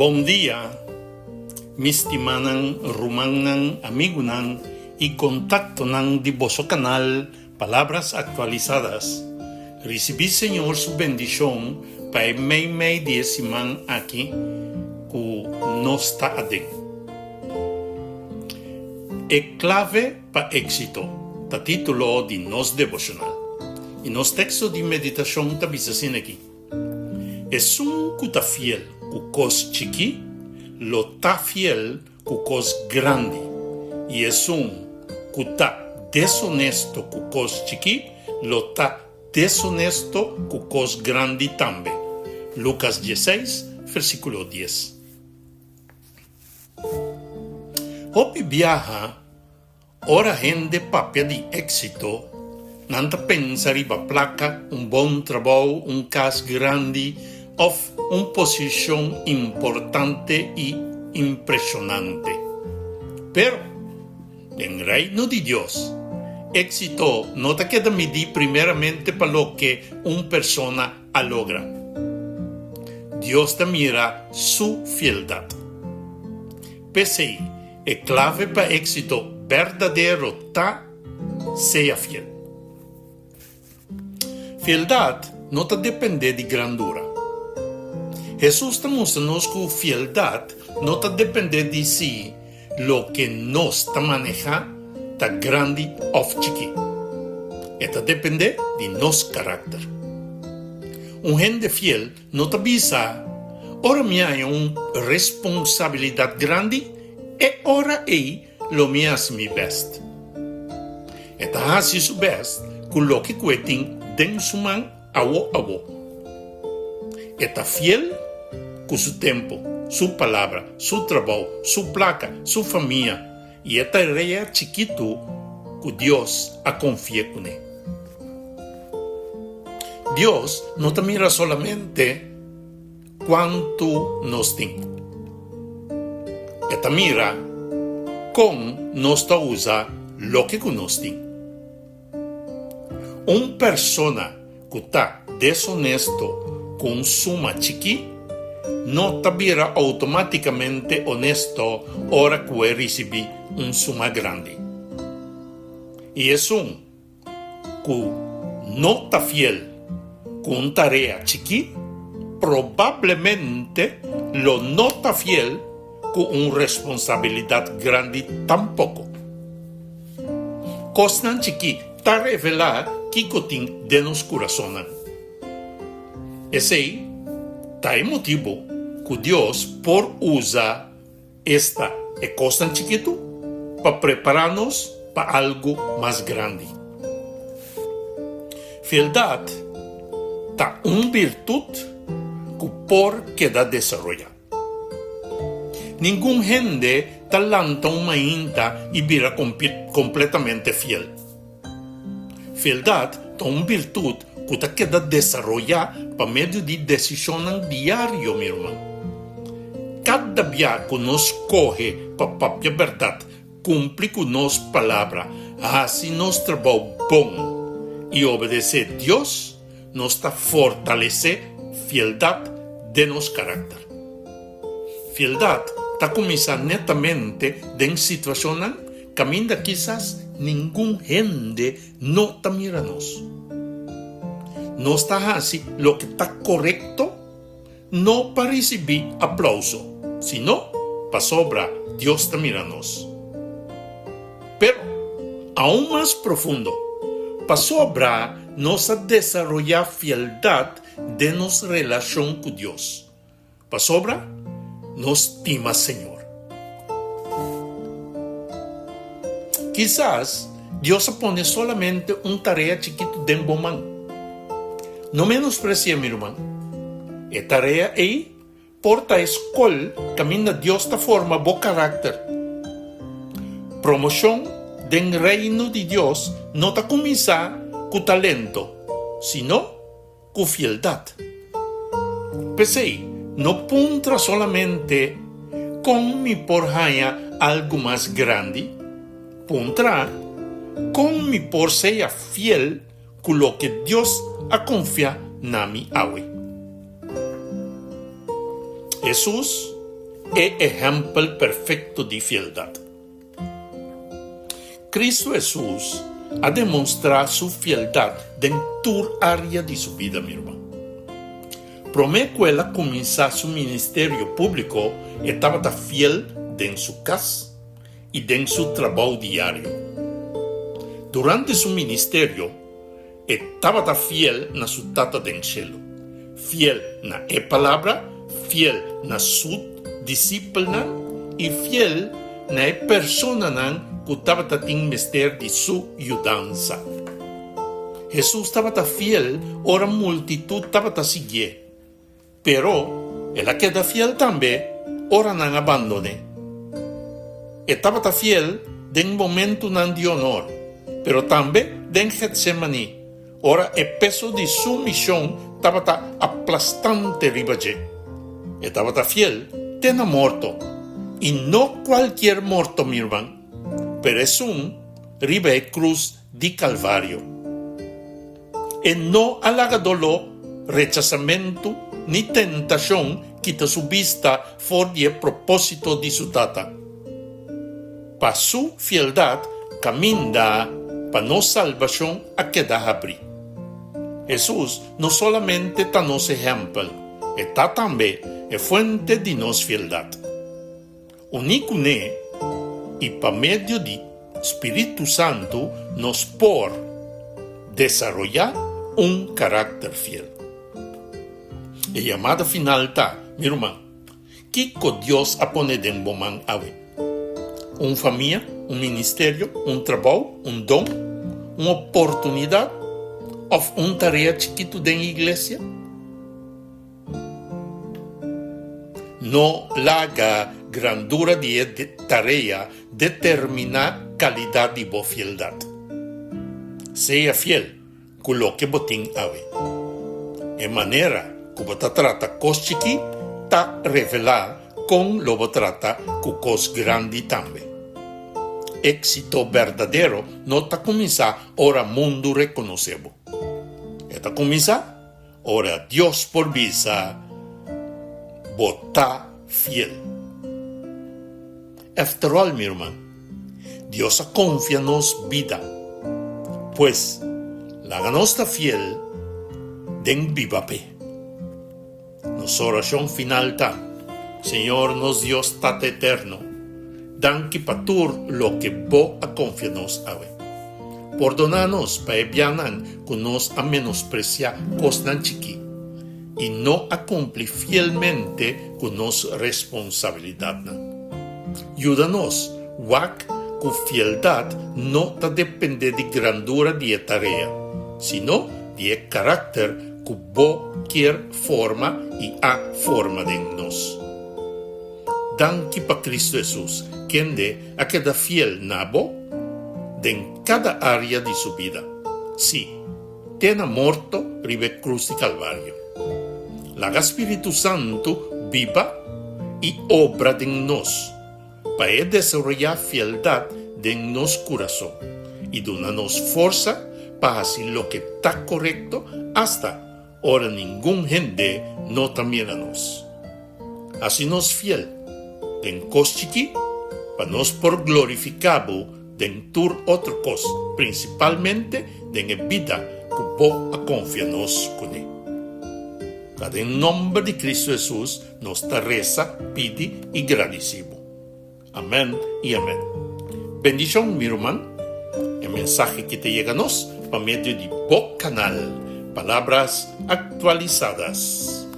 Bon dia, mi stimanan, rumannan, amigunan i kontaktonan di boso kanal Palabras Actualizadas. Risibí Señor su bendishon pa e meimei di e siman aki ku nos ta aden. E klave pa éksito ta título di nos deboshonal. I nos teksto di meditashon ta bisa asina aki, Esun ku ta fiel ku kos chikí, lo ta fiel ku kos grandi, i esun ku ta desonesto ku kos chikí, lo ta desonesto ku kos grandi tambe. Lukas dieseis, versíkulo dies. Hopi biaha ora hende papia di éksito, nan ta pensa riba plaka, un bon trabou, un kas grandi òf un posishon importante i impreshonante. Pero, den Reino di Dios, éksito no ta keda midí primeramente pa loke un persona a logra. Dios ta mira su fieldat. P'esei, e klave pa éksito berdadero ta sea fiel. Fieldat no ta dependé di grandura. Hesus ta mustra nos ku fieldat no ta dependé di si Loke nos ta manehá ta grandi òf chikí. E ta dependé di nos karakter. Un hende fiel no ta bisa, Ora mi haña un responsabilidat grandi, e ora ei lo mi hasi mi bèst. E ta hasi su bèst ku loke ku e tin den su man Awo awo. E ta fiel ku su tempu, su palabra, su trabou, su plaka, su famia i e tarea chikitu ku Dios a konfi'é kuné. Dios no ta mira solamente kuantu nos tin. E ta mira kon nos ta usa loke ku nos tin. Un persona ku ta desonesto ku un suma chikí no ta bira outomátikamente onesto ora ku e risibí un suma grandi. I esun ku no ta fiel ku un tarea chikí probablemente lo no ta fiel ku un responsabilidat grandi tampoko. Kosnan chikí ta revelá kiko tin den nos kurasonnan. Esei ta e motibu ku Dios por usa esta e kosnan chikitu pa prepará nos pa algu mas grandi. Fieldat ta un birtut ku por keda desaroyá. Ningun hende ta lanta un mainta i bira kompletamente fiel. Fieldat ta un birtut ku ta keda desaroyá pa medio di desishonnan diario, mi ruman. Kada bia ku nos skohe pa papia bèrdat, kumpli ku nos palabra, hasi nos trabou bon i obedesé Dios, Nos ta fortalesé fieldat den nos karakter. Fieldat ta kuminsá netamente den situashonnan kaminda kisas ningun hende no ta mira nos. Nos ta hasi loke ta korekto No pa risibí aplauso, sino pasobra Dios ta mira nos. Pero, aun mas profundo, pasobra nos a desaroyá fieldat den nos relashon ku Dios, pasobra nos stima Señor. Kisas Dios a pone solamente un tarea chikitu den bo man. No menospreci'é, mi ruman. E tarea ei por ta e skol kaminda Dios ta forma bo karakter. Promoshon den Reino di Dios no ta kuminsá ku talento, sino ku fieldat. P'esei, no puntra solamente, Kon mi por haña algu mas grandi? Puntra, Kon mi por sea fiel ku loke Dios a konfia na mi awe? Hesus. e ehèmpel perfekto di fieldat. Kristu Hesus a demonstrá su fieldat den tur área di su bida, mi ruman. Promé ku el a kuminsá su ministerio públiko, e tabata fiel den su kas i den su trabou diario. Durante su ministerio, E tabata fiel na su Tata den shelu, fiel na e Palabra, fiel na su disipelnan i fiel na e personanan ku tabata tin mester di su yudansa. Hesus tabata fiel ora multitut tabata siguié. Pero, el a keda fiel tambe ora nan a bandon'é. E tabata fiel den momentunan di onor, pero tambe den Getsemaní, ora e peso di su mishon tabata aplastante riba dje. E tabata fiel te na morto, i no kualkier morto, mi ruman, pero esun riba e krus di Kalvario. E no a laga doló, rechasamentu ni tentashon kita su bista for di e propósito di su Tata. Pa su fieldat kaminda pa nos salbashon a keda habrí. Hesus no solamente ta nos ehèmpel, e ta tambe e fuente di nos fieldat. Uní kuné i pa medio di Spiritu Santu nos por desaroyá un karakter fiel. E yamada final ta, Mi ruman, kiko Dios a pone den bo man awe? Un famia, un ministerio, un trabou, un don, un oportunidat òf un tarea chikitu den iglesia? No laga grandura di e tarea determiná kalidat di bo fieldat. Sea fiel ku loke bo tin awe. E manera ku bo ta trata kos chikí ta revelá kon lo bo trata ku kos grandi tambe. Éksito berdadero no ta kuminsá ora mundu rekonosé bo. E ta kuminsá Ora Dios por bisa, Bo ta fiel. After all, mi ruman, Dios a konfia nos bida. Pues, laga nos ta fiel den biba p'e. Nos orashon final ta, Señor nos Dios Tata Eterno, danki pa tur loke Bo a konfia nos awe. Pordoná nos pa e bianan ku nos a menospresiá kosnan chikí i no a kumpli fielmente ku nos responsabilidatnan. Yuda nos wak ku fieldat no ta dependé di grandura di e tarea, sino di e karakter ku Bo kier forma i a forma den nos. Danki pa Kristu Hesus, kende a keda fiel na bo den kada área di su bida, sí, te na morto riba e krus di Kalvario. Laga Spiritu Santu biba i obra den nos, pa e desaroyá fieldat den nos kurason i duna nos forsa pa hasi loke ta korekto asta Ora ningun hende no ta mira nos. Hasi nos fiel den kos chikí pa nos por glorifiká bo den tur otro kos, prinsipalmente den e bida ku bo a konfia nos kuné. Ta den nòmber di Kristu Hesus nos ta resa, pidi i gradisí bo. Amen i amen. Bendishon mi ruman, e mensahe ki ta yega nos pa medio di bo kanal Palabras Actualizadas.